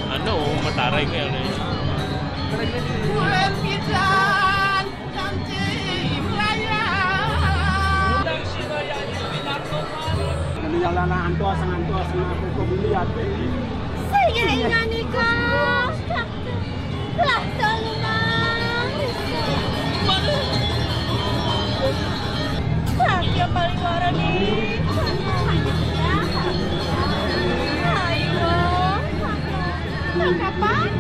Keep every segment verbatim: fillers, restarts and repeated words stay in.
Ano, mataray ko yan eh. Ano yan lang, antos, ang antos, ang ako ko biliat. Sige, ingani ko. Lah, tulungan. Sakit paliwara ni. Ayo. Kapan?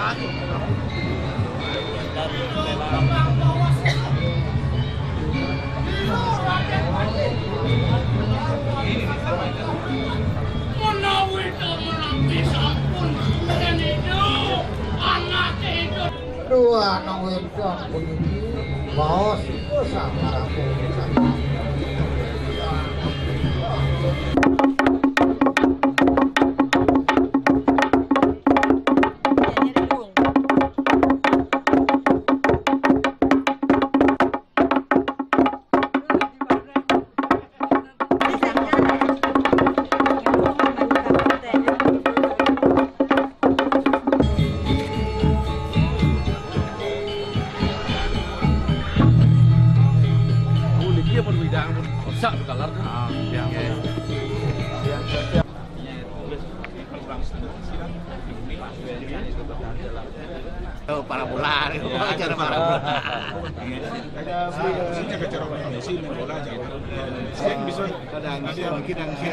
Menawi to menawi sampun, menawi to, anake itu. Dua nang wedok puniki baos iku sama aku. Oh, parabola, acara parabola. Ada beli, maksudnya ke cara main Messi, main bola, aja. Saya bisa kadang, kadang, kadang.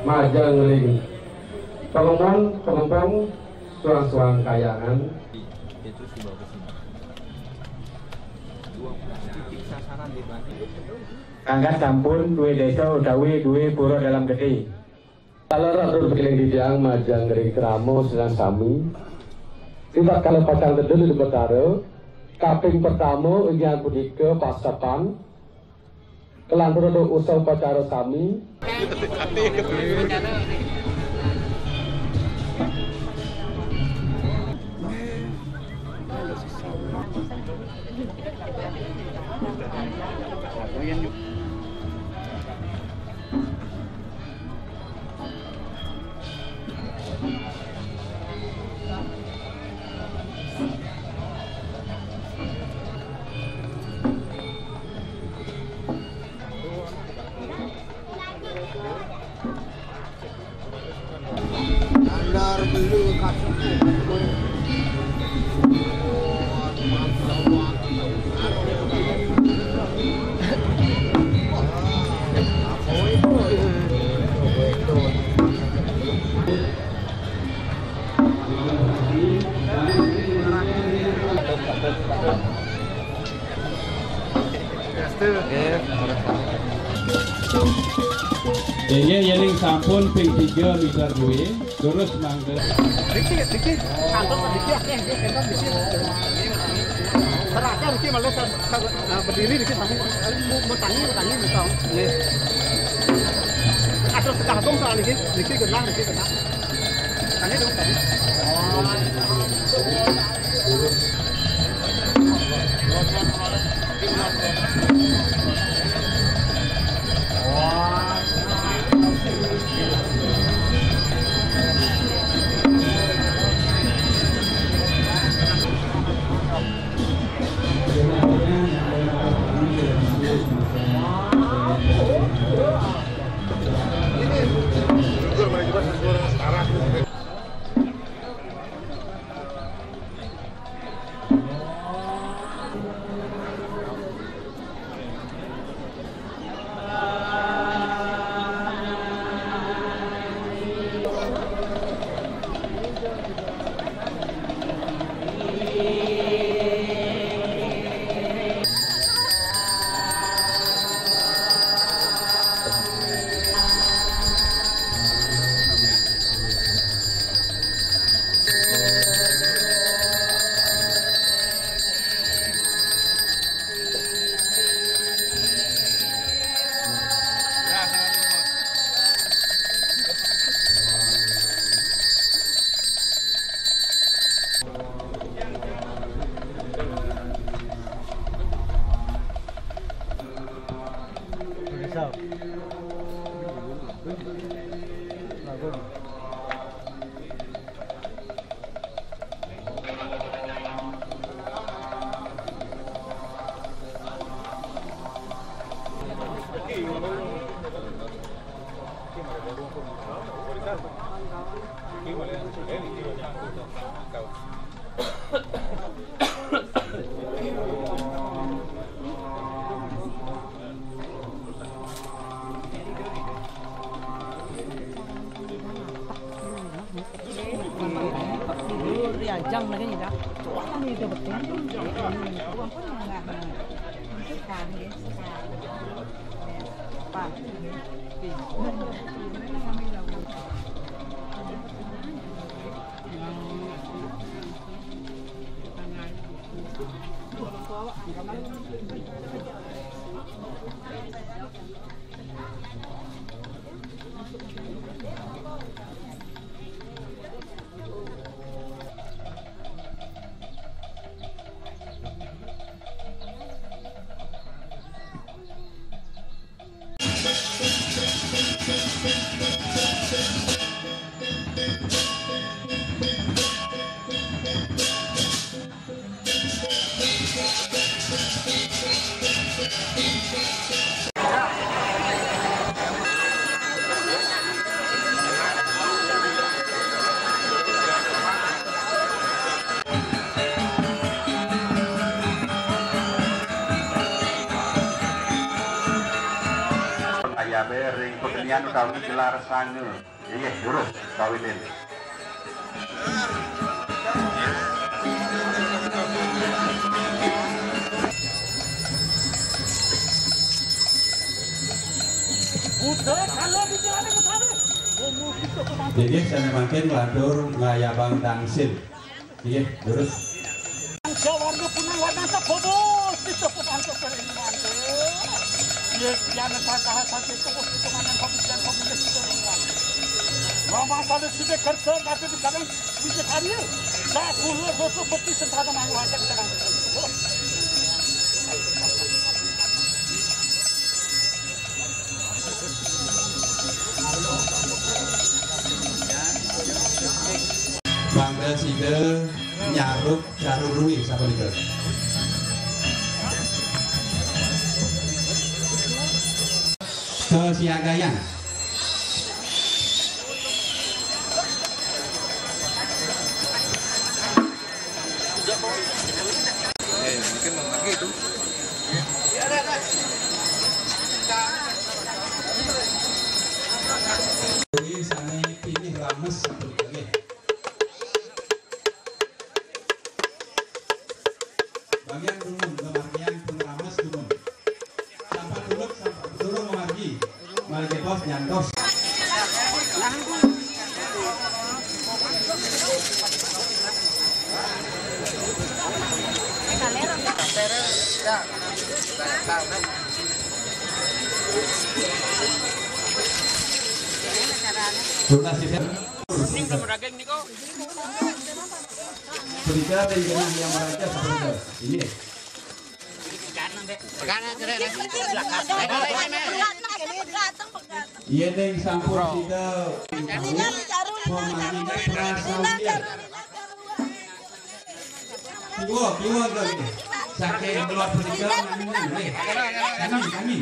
Majeng ring pengemon, pengempong, suang-suang kayangan. Kangkat sampun duwe desa utawi duwe pura dalam gedhe. Taler atur pikiring titiang majeng ring krama sinasami. Tibat kala pacang tedun ring Betara. Kaping pertama inggih punika pasepan. Kelantur usaha upacara sami. Andar beli kasih. Inggih, yening sampun ping tiga mitar duwe, terus mangga. Dikit, dikit. Kantor dikit, akeh, akeh, kantor dikit. Terakhir dikit malah sa-, sa-, eh, berdiri dikit, sami. Mau, mau tangi, mau tangi, mau tangi. Nggih. Atur setengah gong soal niki, niki genah, niki genah. Tangi dong, tangi. Riajang lagi nih, Kak. Wah, ini udah betul. Ayabe ring pekenian utawi gelar sange. Inggih, durus kawitin. Inggih, sane mangkin nglantur ngayabang dangsil. Inggih, durus. Jawarna punang warnanta bobo, sida pemantuk kering mantu. Ye, yana sangkaha saking tubuh kita manang pamitian pamulih kita ringan. Mama sada sida kerja kata di kadang sida hadir. Sakula dosa bekti sentana mangu hajat kadang. Mangda sida nyaruk carurui sapunika. Kesiagayang. Eh, mungkin mau lagi itu. Kuwi sane pinih rames sapunika nggih. Bamian dumun, bamian pun rames dumun. Sampun tuluk, sampun durung mamargi. Malih kepos nyantos. Tunas di sini. Punika ring genah Hyang Maraja sapunika. Inggih. Yening sampun sida pamanggihan prasawiya. Kiwa, kiwa, kiwa. Saking keluar punika, amin, amin. Amin, amin.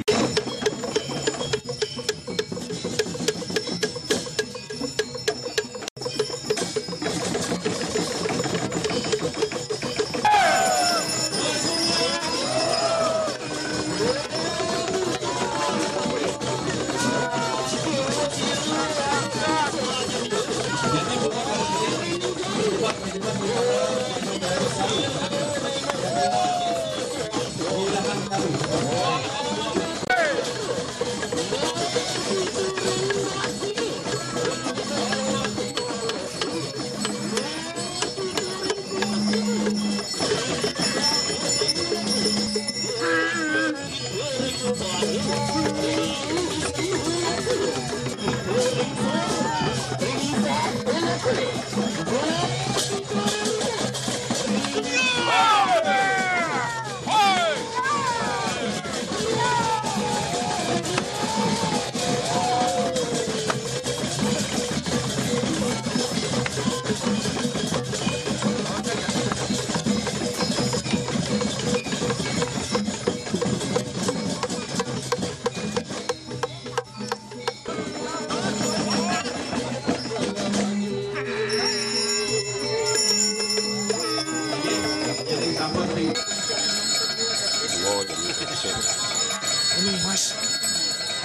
Ini Mas,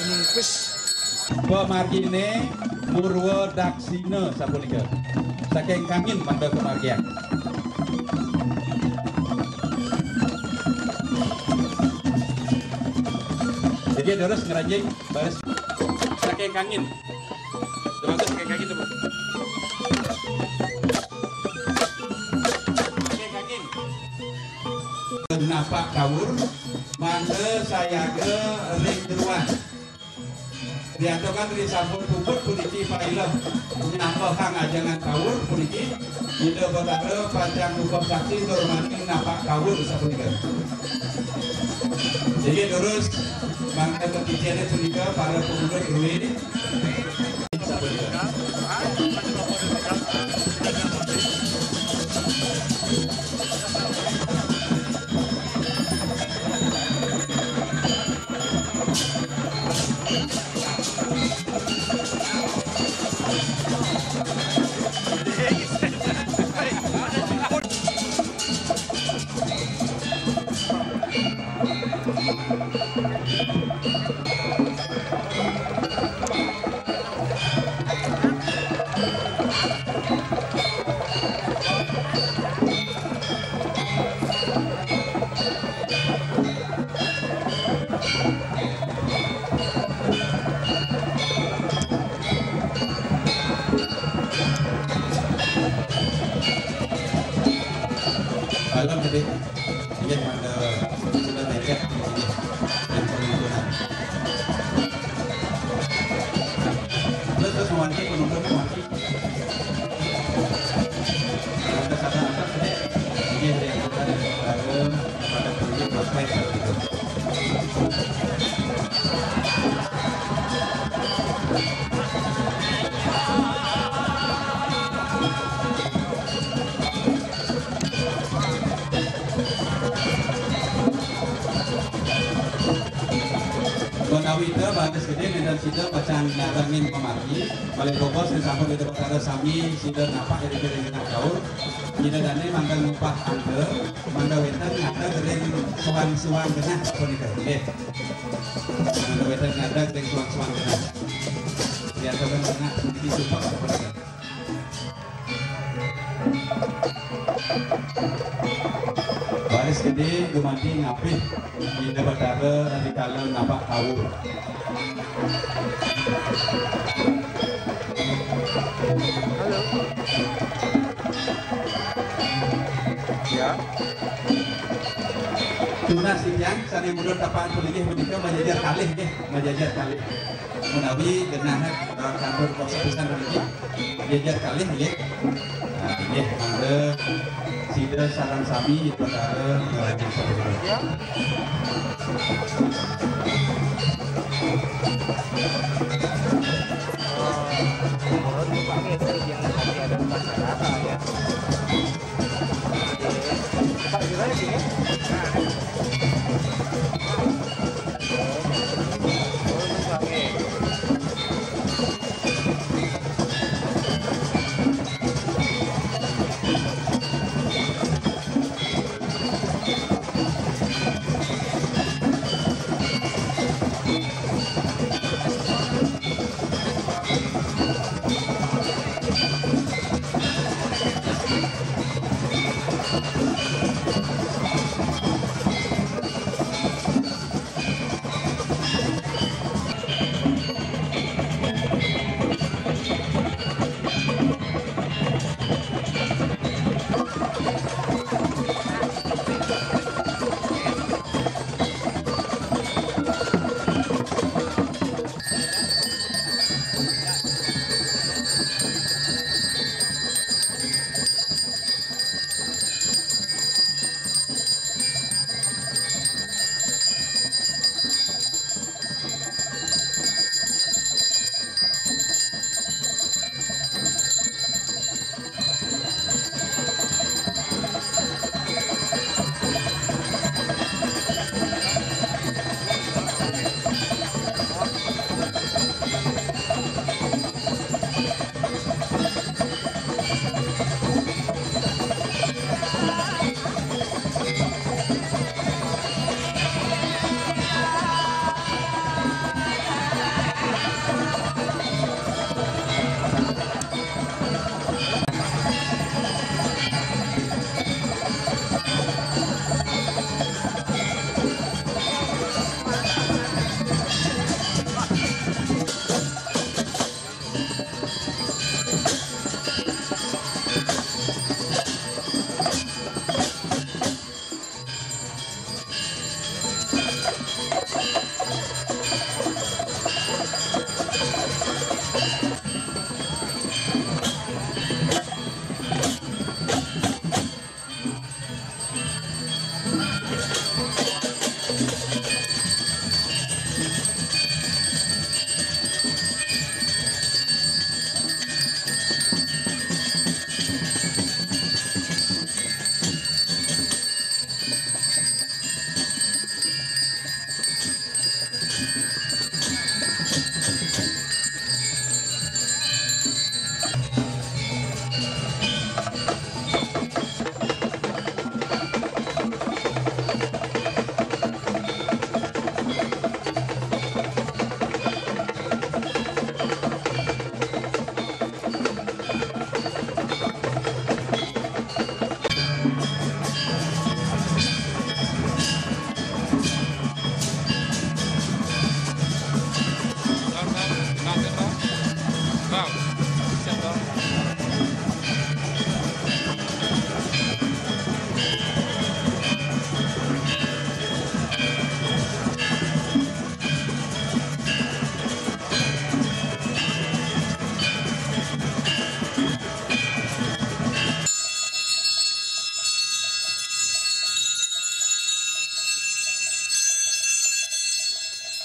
ini wis. Pamargine Murwa Daksina sapunika. Saking Kangin mangga kamargiang. Nggih, terus ngranjing baris saking Kangin. Terus saking Kangin, Bu. Saking Kangin. Napak kawur, mangda sayaga ring jeroan. Riantukan ri sampun puput puniki pailem nyambehang ajengan kawur puniki, Ida Batara pacang ngukum sakti tur mani napak kawur sapunika. Inggih, terus mangda katitiané punika para pemundut druéné. Malam, Dek. Inggih, mangga sila nengkek, inggih. Dan penguntungan. Terus, terus, mewanti, penguntung, mewanti. Mangga sabar, Dek. Inggih, Dek. Mangga, Dek. Mangga, Dek. Menawi ida bagus gedé nénten sida pacang nyarengin pamargi, malih bobos ring sampun ida perkara sami sida napak ring ring genah gaul. Ida dané mangga ngumpah angga, mangga wénten ngadeg ring suang-suang genah sapunika. Nggih. Mangga wénten ngadeg ring suang-suang genah. Biasakan genah puniki sumpek sapunika. Baris gedé gumanti ngapih Ida Batara rikala napak kawur. Halo. Ya. Tunas titiang sané mundut tapakan pulinggih punika majajar kalih nggih, majajar kalih. Menawi genah, eh, kantun kuasa pisan puniki, jajar kalih nggih. Nah, inggih, mangga sida sareng sami perkara ngrajin sapunika.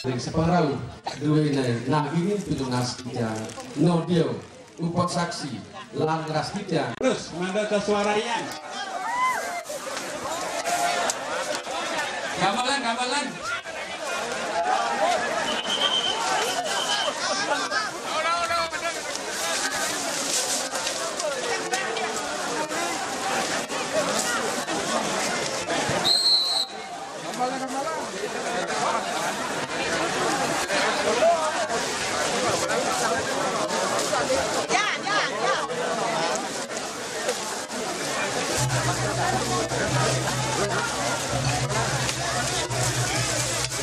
Ring separau duwene nagingin pinunas kita. Nodya upasaksi lan ngrastita. Terus mangga kasuarayan. Gamelan, gamelan.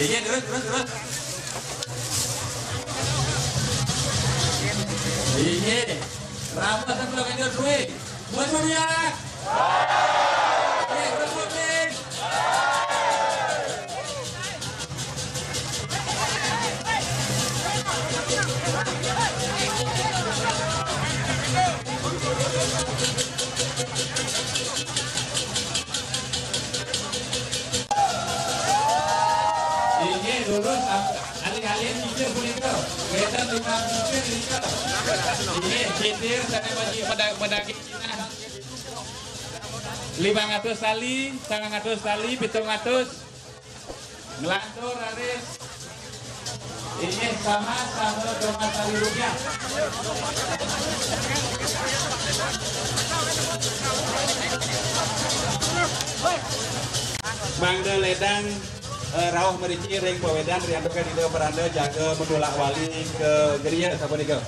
Iya, terus, terus, terus. Iya. Rambut sebelum itu duit. Buat dunia. Iya, terus, terus. Inggih, lurus, alih-alih sisir punika. Wénten lima sisir punika. Inggih, sisir sané mendaging. Limang atus tali, sangang atus tali, pitung atus. Nglantur raris. Inggih sama, sama dengan tali rupiah. Mangda ledang, eh, rauh mriki ring pawedan riantukan Ida Peranda jaga menulak wali ke griya sapunika.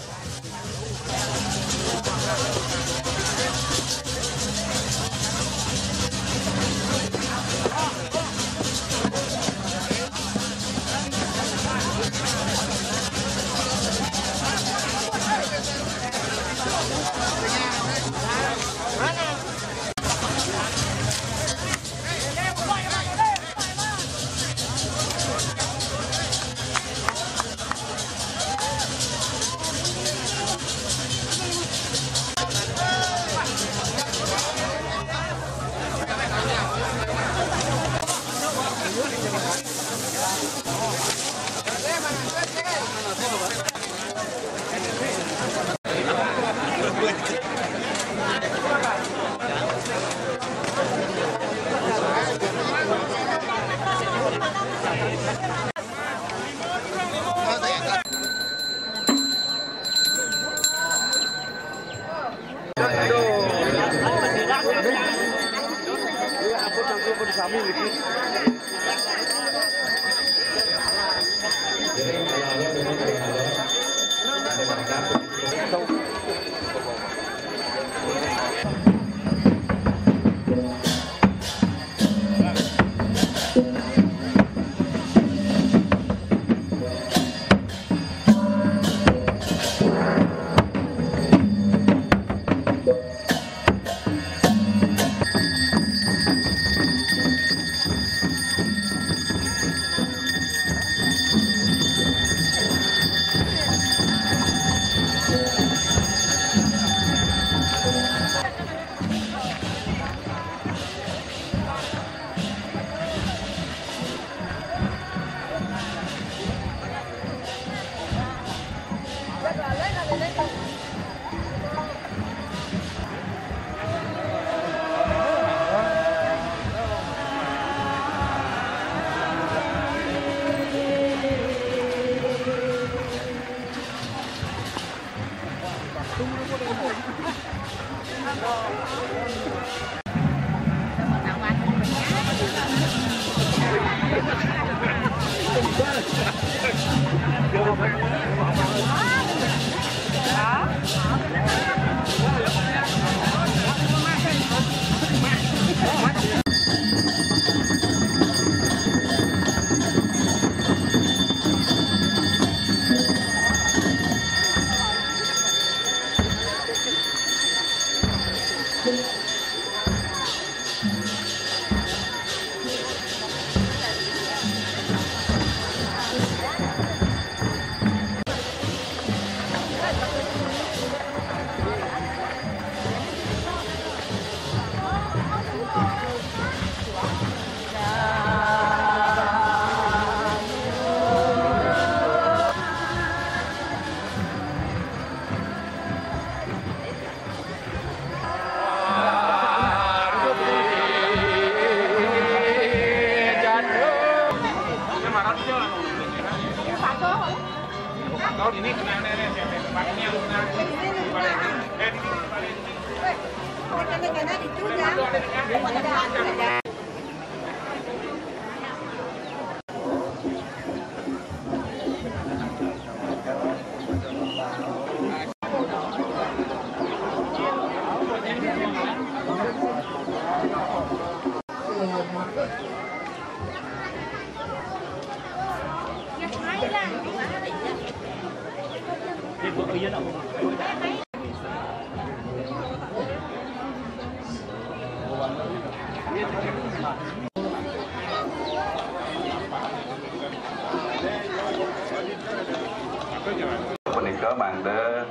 Punika mangda,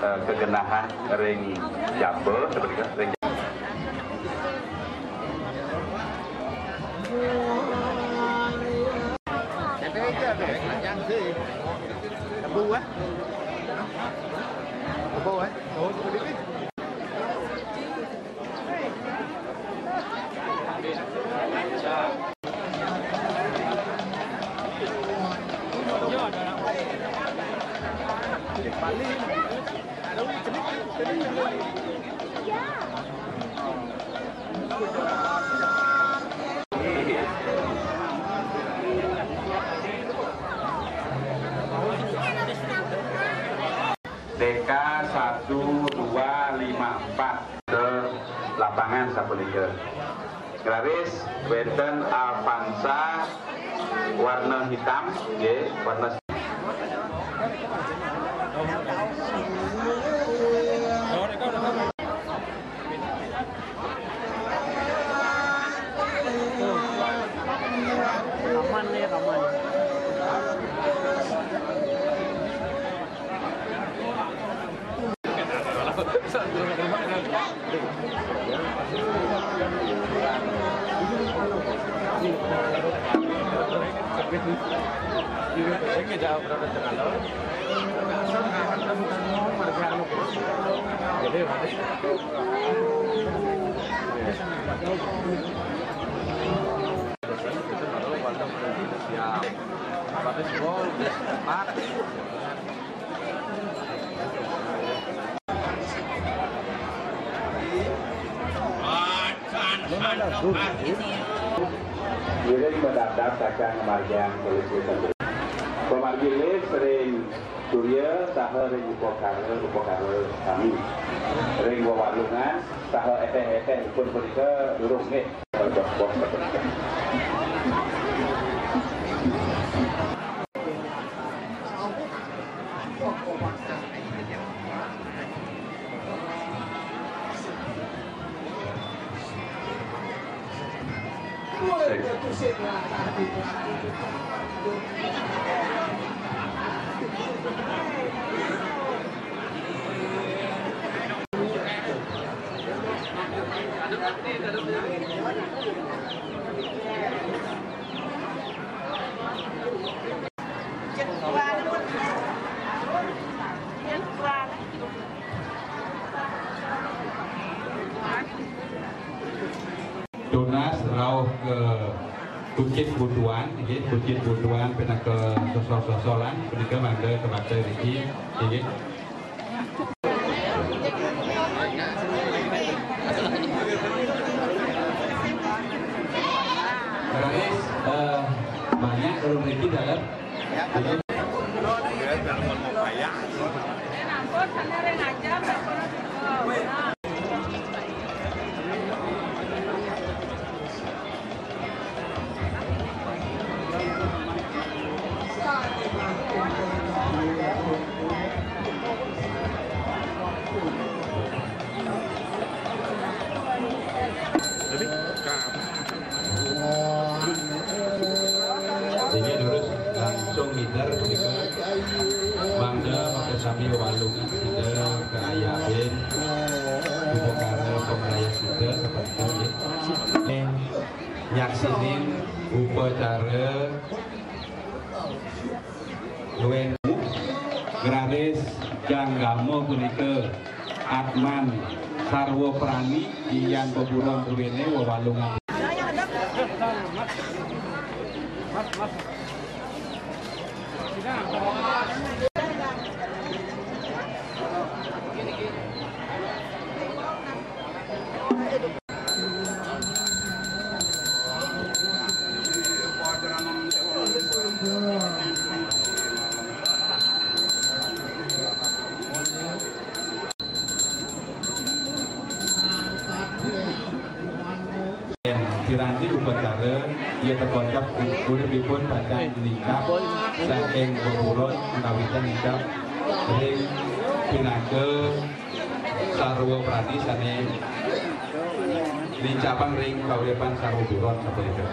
eh, kegenahan ring jaba, sebenarnya ring T K satu, dua, lima, empat. Ke lapangan sapunika. Graris wénten Avanza warna hitam, nggih, warna Ngiring mendadak kacang marjang polisi sendiri. Pemargi lih ring Surya saha ring upakara, upakara sami. Ring wewalungan saha eteh-eteh pun punika durung nggih. Tunas rauh ke Kucit Butuan, nggih, Kucit Butuan pinaka sosol-sosolan, punika mangga kabakta niki, nggih. Gratis, eh, banyak kalau mriki dalam. Inggih, durus langsung mider punika. Mangda makasami walungan sida kayabin upakara pamrayat sida sapunika, nggih. Nyaksinin upacara Nuwun. Graris janggama punika Atman Sarwa Prani, Yan Peburon Purine, wewalungan. Piranti upacara, ya, tekocap uripipun pacang ningkap saking pepurun menawi ningkap ring pinaka sarwa pradi sane nincapang ring kauripan sarwa buron sapunika.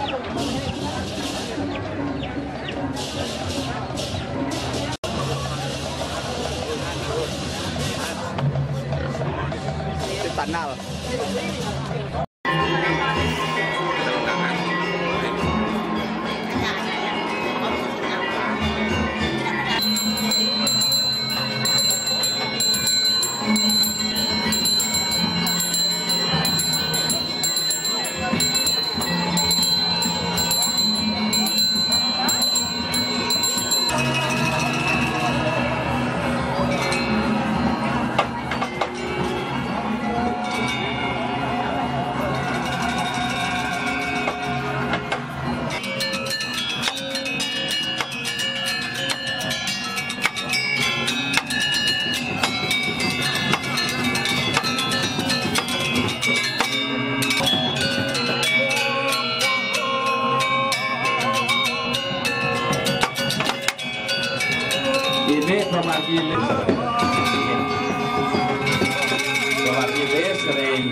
Di tanal. Ini pemargi lis. Pemargi lis ring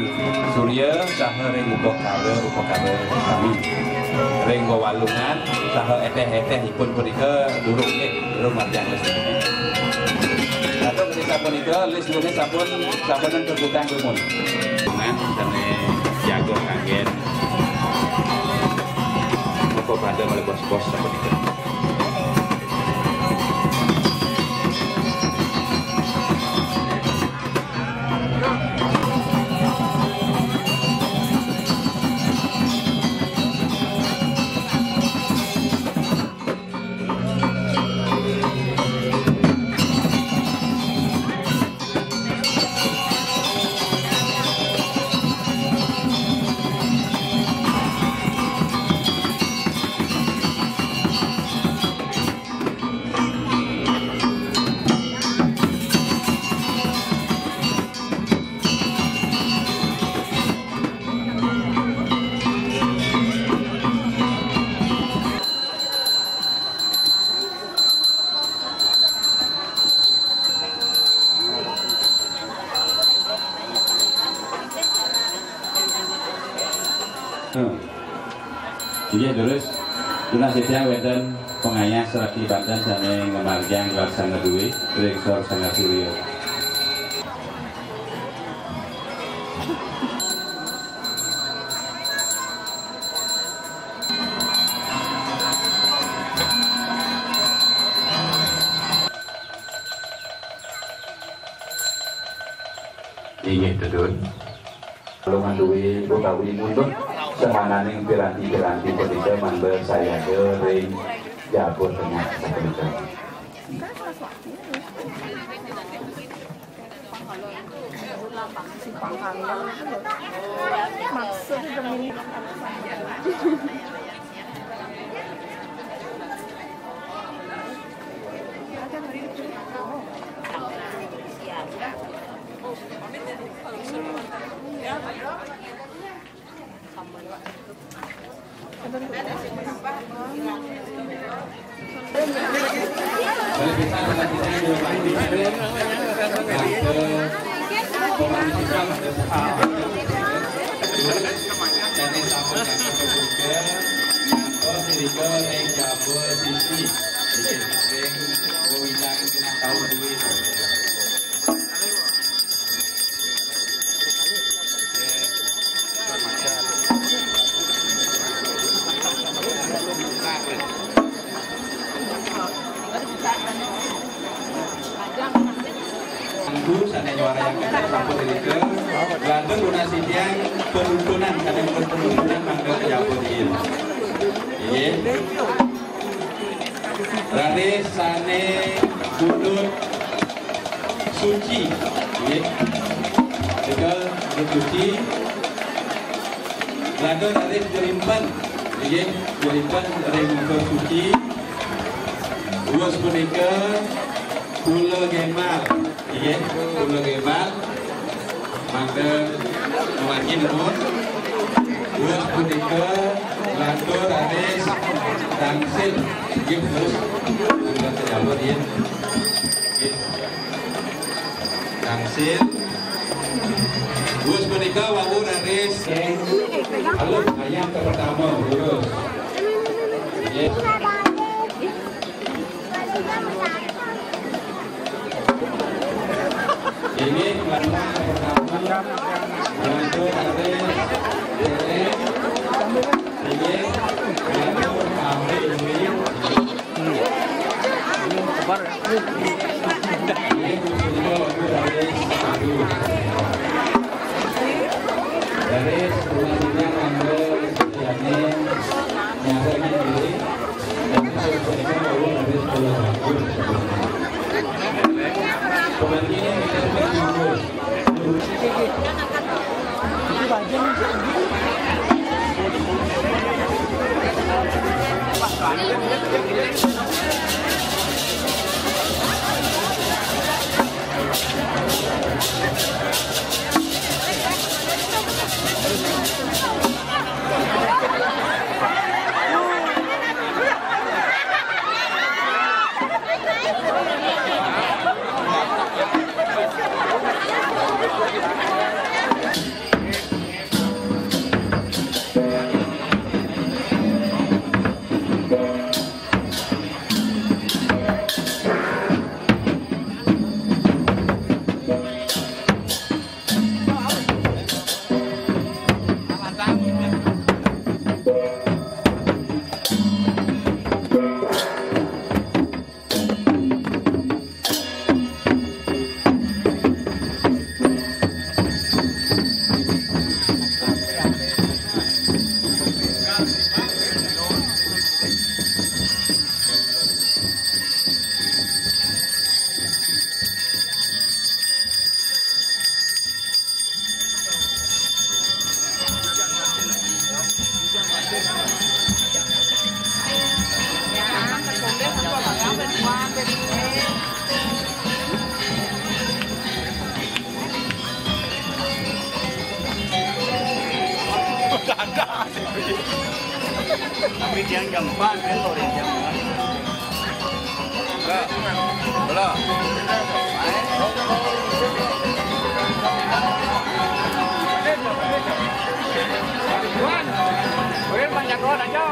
Surya saha ring Upakara, Upakara sami. Ring wewalungan saha eteh-etehipun punika durung nggih, durung margiang lis. Dados ring sapunika lis nggih sampun, sampun kagutang dumun. Mangan sane jaga kanggen. Apa pada malih bos-bos sapunika. Hmm. Inggih, terus, tunas titiang wenten pangayah serati banten sane ngamargiang laksana duwe ring Sor Sanggar Surya. Inggih, tedun. Kalungan duwe utawi mundut semananing piranti-piranti punika mangda sayaga ring jaba tengah sapunika. Angku sane nyuarayaken sampun irika, lantur tunas titiang penuntunan, sane pun penuntunan mangda kejaba riin. Inggih. Raris sane pundut suci, nggih. Nika pundut suci. Lantur raris jerimpun, nggih, jerimpun ring pundut suci. Wus punika kula gembal, nggih, kula gembal. Mangda mamargi nuwun. Wus punika lantur raris tangsil. Nggih, terus mangda kejaba riin. Nggih. Tangsil. Wus punika wau raris. Halo, ayam pertama, lurus. Ini pertama untuk Ade Cele. Ini untuk Ade Dewi. Ini untuk Ade Sadu. Dari sebuah sidang ambil Yamin nyampe diri dan selesaikan bahwa ada sepuluh tahun. Pemanggilan kita sudah timbul. Tapi dia gampang kan kalau dia gampang. Enggak. Belum. Main. Wan, Wan, banyak doang aja.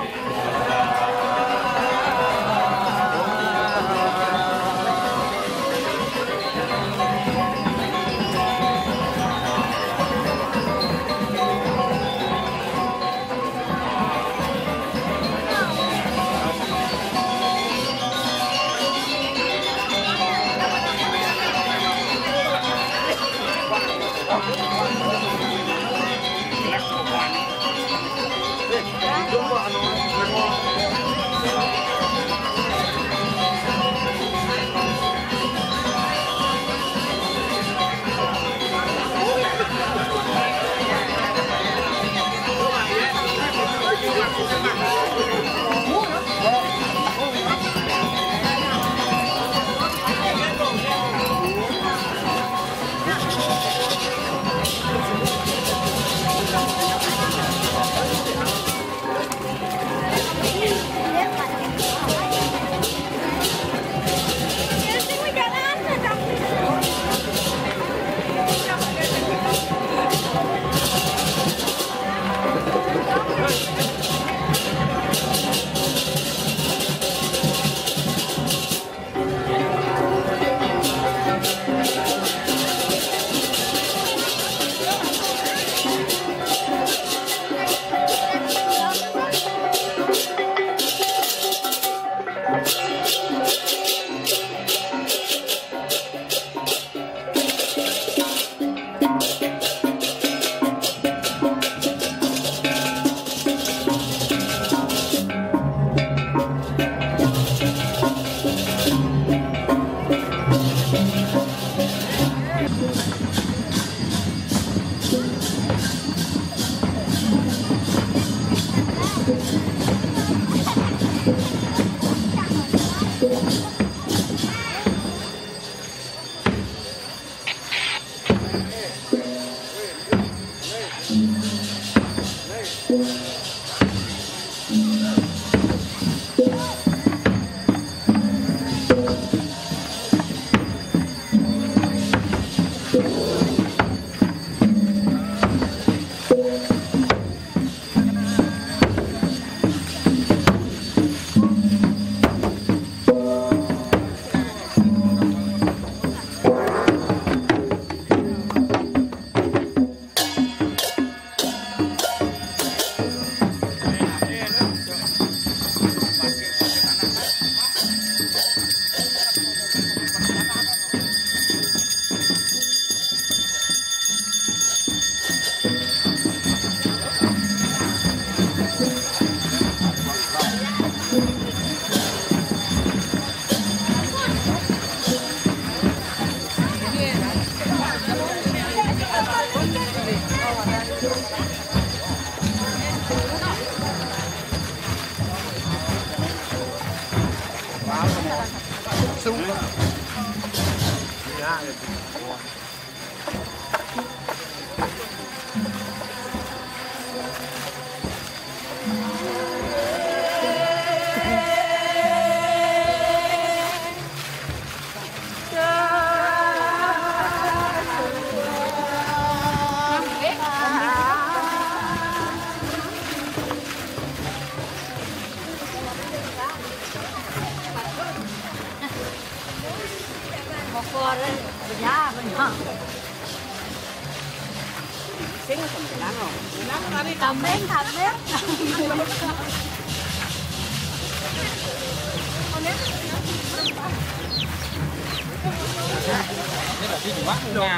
Tameng, tameng. Nah,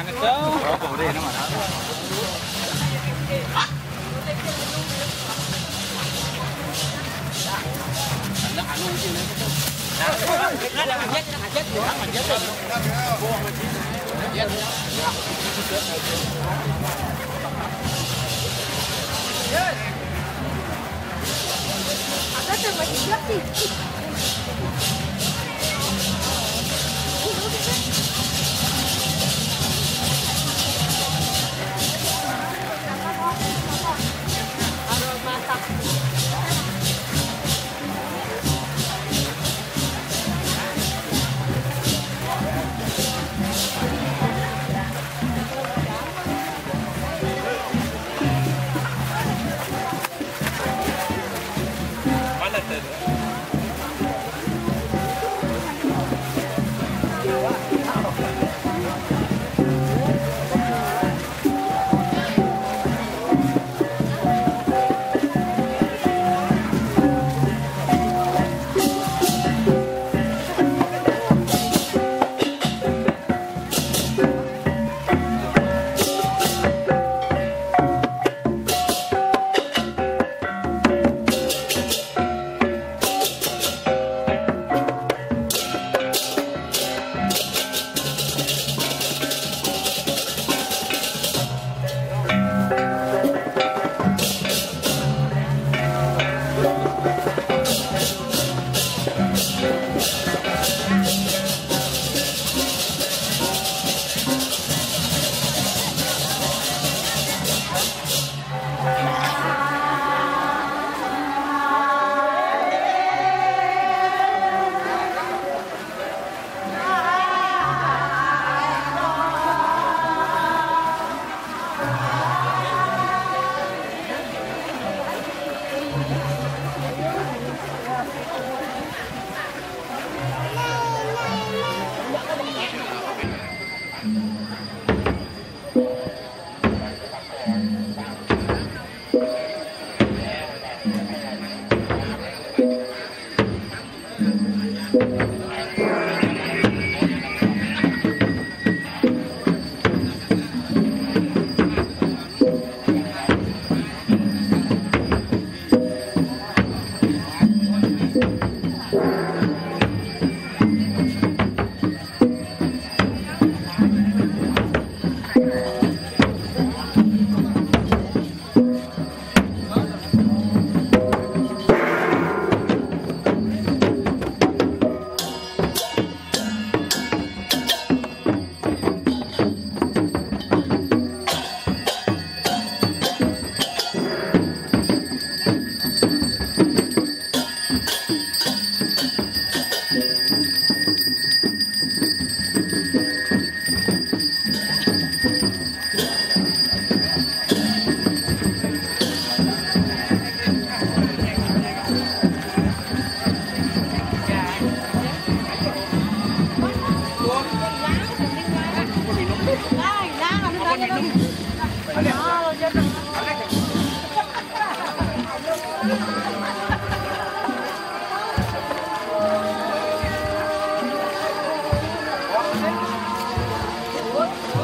itu.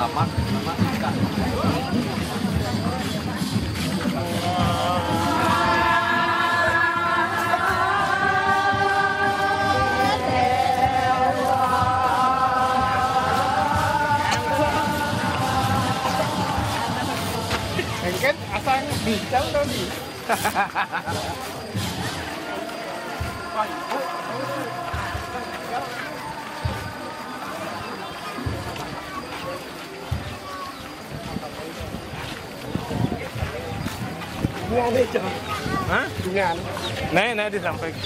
Lamak, lamak, ikan. Engken asang bincang tadi. Hah? Nai, nai disampaikan.